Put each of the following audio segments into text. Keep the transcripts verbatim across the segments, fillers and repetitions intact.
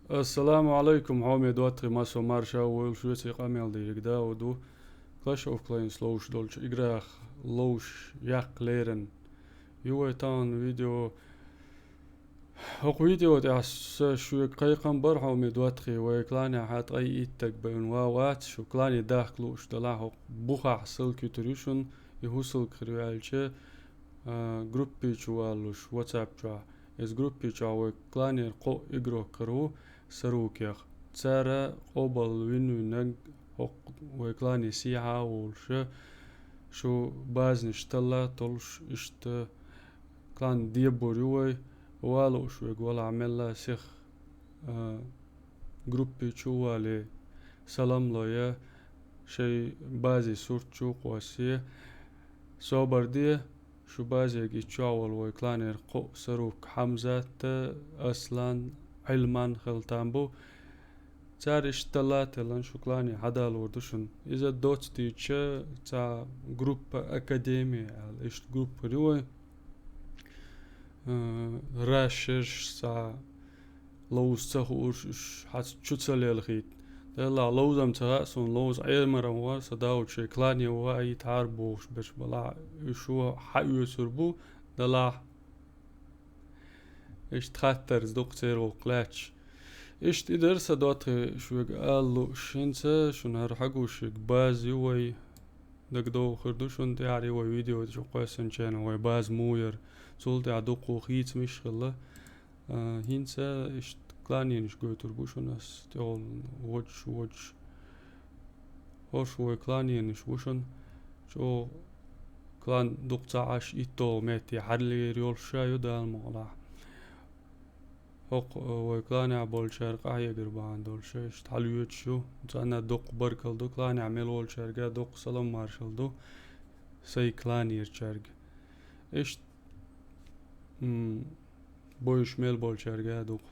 Ассаламу Ӏалайкум, хьоме доттагӀий, массо марша войла, шуьца къамел дийриг Дауд ву. Clash of Clans ловш долчу играх ловш яккха лерина ю вай тахана видео. ХӀокху видео тӀехь сан шуьга кхайкхам бара, хьоме доттагӀий, вай кланехь ткъе итт стаг байна ван вац, шу клане дахка лууш далахь, хӀокху бухахь ссылка юьтур ю шуна, и хӀун ссылка хир ю аьлча, а, группе чу валлуш, WhatsApp чохь. Иза группе чохь вай кланера кхоъ игрок хир ву Сарукех. Цара къобал вин виннарг хӀокху вай клане сехьа а волуш, шу базанаш талла а толлуш, иштта клан дебор ю вай, ван лууш верг валахь мелла а сиха, а, группе чу а вале, салам лой, шайн базе сурт чу а кхоссе, собар де, шу базега и чохь волу вай кланера кхоъ Сарук, Хьамзат, Аслан, Ӏилман хила там бу. Цара иштта талла а теллина шу клане хьадалор ду шуна. Иза доцца дийцича, цхьа группа Академия аьлла, иштта группа хир ю вай. Э, рашерш, цхьа ловза ца хуурш, уьш хьаца чу ца лелхийта. Делахь ловзам ца хаьа суна, ловза Ӏемаран вара, сан Дауд шайн клане ваийтахьара бохуш берш балахь, уьш ван хьаоьцур бу, далахь. Иштта хаттарца дукха церан гӀуллакх лаьтташ. Иштта и дара сан доттагӀий шуьга ала лууш, хӀинца шуна хӀара хьагуш ерг база ю вай, дагадогӀу хир ду шуна, тӀаьхьара вай видео чу кхоьссинчарна вай база муха яра. Цул тӀаьхьа дуккха хийцамаш а хилла. А, хӀинца иштта кланенаш гойтур бу шуна ас, тӀехула водуш, водуш. ХӀорш вай кланенаш бу шуна. ЧӀогӀа клан дукха ца Ӏаш, итталгӀа метте хьаллера йолуш ша ю, Дала мукъалахь. ХӀокху, э, вай кланехь болчара къахьегар бахьана долуш, иштта хьалоьцуш ю. Царна дуккха баркалла ду, кланехь мел волчаьрга дуккха салам маршалла ду, сайн кланерчаьрга. Иштта, м, бойуш мел болчаьрга а дукха.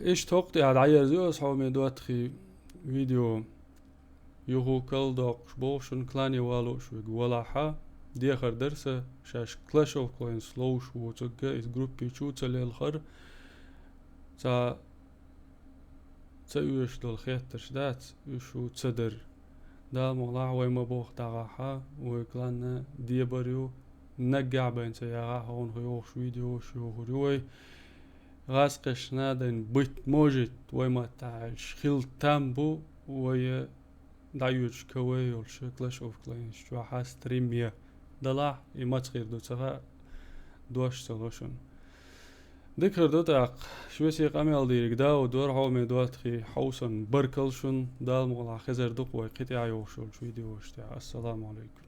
Иштта хӀокху тӀехь дӀаерзайо ас, хьоме доттагӀий, видео. Юхукал доккхуш боху шуна, клане ван лууш верг валахь, дехар дара сан, шаьш Clash of Clans ловш воцург а иза группе чу ца лелхар, цхьа ца оьшуш долу хеттарш дац, уьш ву ца дара. Дала мукъалахь, вай ма боху дӀагӀахь, вай кланна дебар ю, наггахь бен ца яхахь, хьуна йохуш видеош йохур ю вай. ГӀазкхашна дайн быть может, вай маттахь аьлча, хила там бу, вай дӀайоьдуш КВ йолуш Clash of Clans чохь стриме. Далахь, и маца хир ду ца хаьа, дош ца ло шуна. Дика хир ду тӀаккха. Шуьца къамел дийриг Дауд вара, хьоме доттагӀий, хьовсалан баркалла шуна, Дала мукъалахь хезар ду-кх вай кхин тӀаьхьа йохуш йолчу видеош тӀехь. Ассаламу Ӏалайкум.